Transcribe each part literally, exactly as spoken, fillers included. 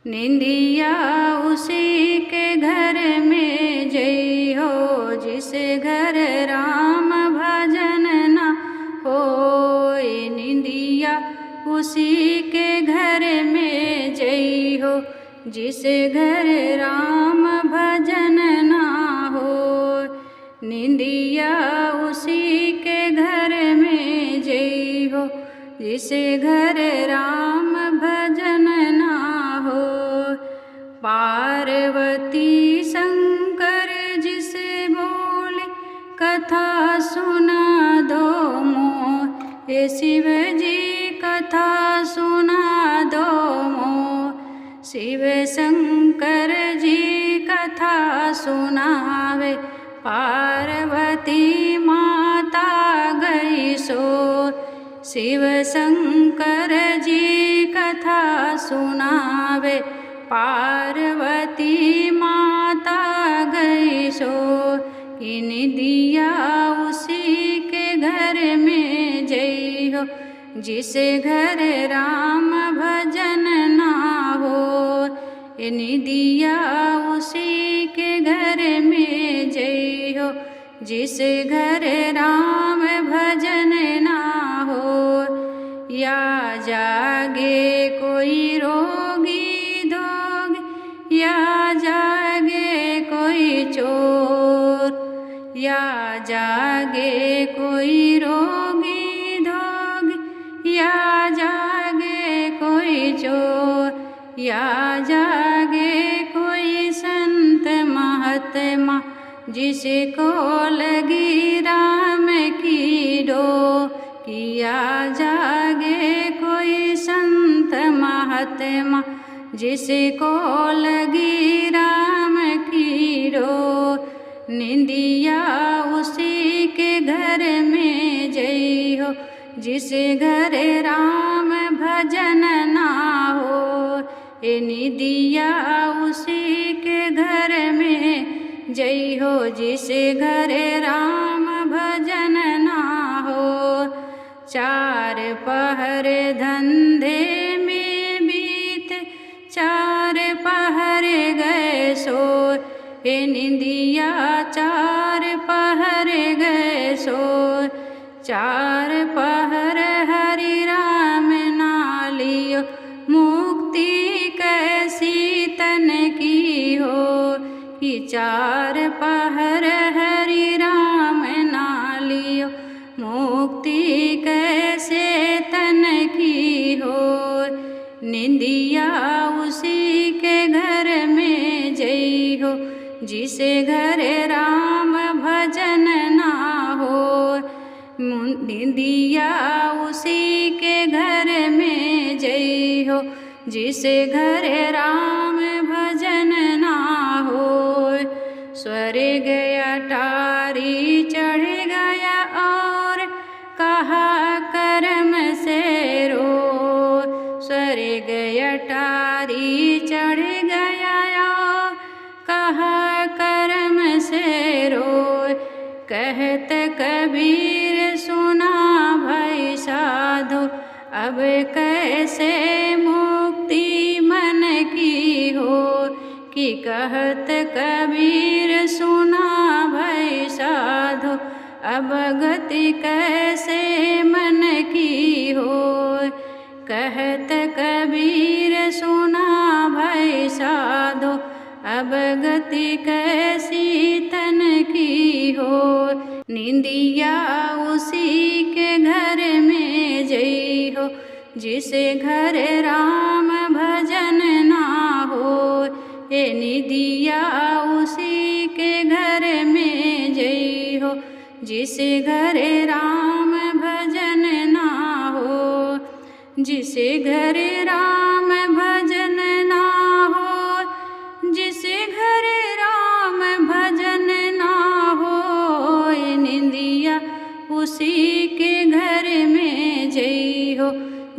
निंदिया उसी के घर में जई हो, जिस घर राम भजन ना होय। निंदिया उसी के घर में जई हो, जिस घर राम भजन ना होय। निंदिया उसी के घर में जई हो, जिस घर राम भजन ना होय। पार्वती शंकर जी से बोले, कथा सुना दो मोर, ए शिव जी कथा सुना दो मोर। शिव शंकर जी कथा सुनावे, पार्वती माता गई सोय। शिव शंकर जी कथा सुनावे, पार्वती माता गई सोय। कि निंदिया उसी के घर में जई हो, जिस घर राम भजन ना होय। ए निंदिया उसी के घर में जई हो, जिस घर राम भजन ना होय। या जागे कोई रोगी धोगी, या जागे कोई चोर, या जागे कोई रोगी धोगी, या जागे कोई चोर, या जागे कोई संत महात्मा, जिसको लगी राम की डोर। कि या जागे कोई संत महात्मा, जिसको लगी राम की डोर। निंदिया उसी के घर में जई हो, जिस घर राम भजन ना होय। ए निंदिया उसी के घर में जई हो, जिस घर राम भजन ना होय। चार पहर धंधे में बीते, चार पहर गए सोय। ए निंदिया चार पहर गए सोय। चार पहर हरि राम ना लियो, मुक्ति कैसी तन की होय। कि चार पहर हरि राम ना लियो, मुक्ति कैसे तन की होय। निंदिया उसी के घर में जई हो, जिस घर राम भजन ना होय। मु-, निंदिया उसी के घर में जई हो, जिस घर राम भजन ना होय। स्वर्ग अटारी चढ़ गया और कहा करम से रोय। स्वर्ग अटारी चढ़ गया और कहा करम से रोय। कहत कबीर सुना भई साधो, अब कैसे मुक्ति मन की होय। कि कहत कबीर सुना भई साधो, अब गति कैसे मन की होय। कहत कबीर सुना भई साधो, अब गति कैसी तन की होय। निंदिया उसी के घर में जई हो, जिस घर राम भजन ना होय। ए निंदिया उसी के घर में जई हो, जिस घर राम भजन ना होय। जिस घर राम भजन ना होय, जिस घर राम भजन ना होय, निंदिया उसी के घर में जई हो।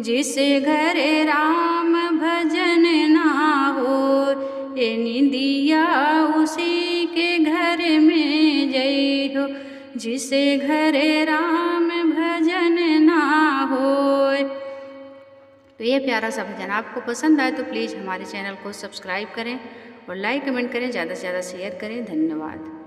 जिस घर राम भजन ना होय, ए निंदिया उसी के घर में जई हो। जिस घर राम भजन ना होय। ये प्यारा सा भजन आपको पसंद आए तो please हमारे channel को subscribe करें और like comment करें, ज़्यादा से ज़्यादा share करें। धन्यवाद।